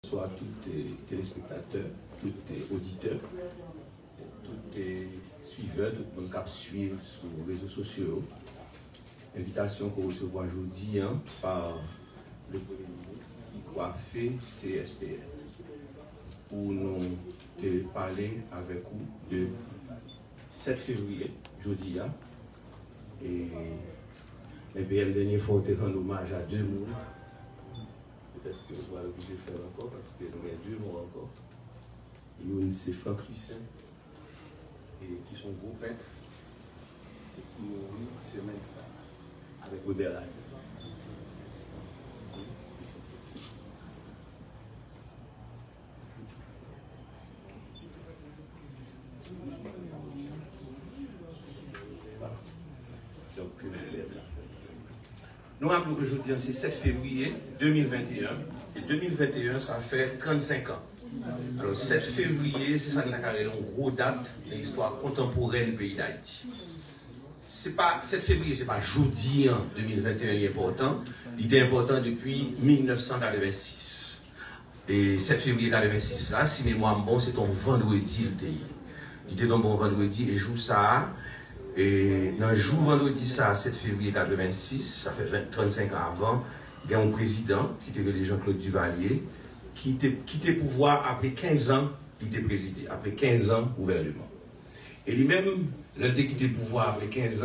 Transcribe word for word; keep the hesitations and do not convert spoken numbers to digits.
Bonswa tout, eh, telespektatè, tout, eh, oditè, tout, eh, swivè, tout moun k ap swiv sou rezo sosyo yo. Envitasyon ke w resevwa jodi a pa le Premye Minis ki kwafe C S P N pou nou te pale avèk ou de sèt fevriye, jodi a. E, men P M, dènye fwa w te rann omaj a de moun. Petèt ke w pral oblije fè l ankò, paske nou gen de mò ankò. Youn se Franck Lucin, e ki se yon gwo pent, e ki mouri semèn sa a, avèk Robert Laris. Donk, Nou raple w ke jodi a se sèt fevriye de mil venteyen, e de mil venteyen sa fè trannsenk an. Alò, sèt fevriye, se sa nou ta ka rele yon gwo dat nan istwa kontanporèn peyi Dayiti. Se pa, sèt fevriye, se pa jodi a de mil venteyen li enpòtan, li te enpòtan depi mil nèf san katrevensis. E sèt fevriye katrevensis la, si memwa m bon, se te yon vandredi l te ye. Li te tonbe yon vandredi, e jou sa a, e nan jou vandredi sa a, sèt fevriye katrevensis, sa fè ven, trannsenk an avan, gen yon prezidan ki te rele Jean-Claude Duvalier, ki te kite pouvwa apre kenz an li te prezide, apre kenz an gouvèneman. E li menm, lè l te kite pouvwa apre kenz an,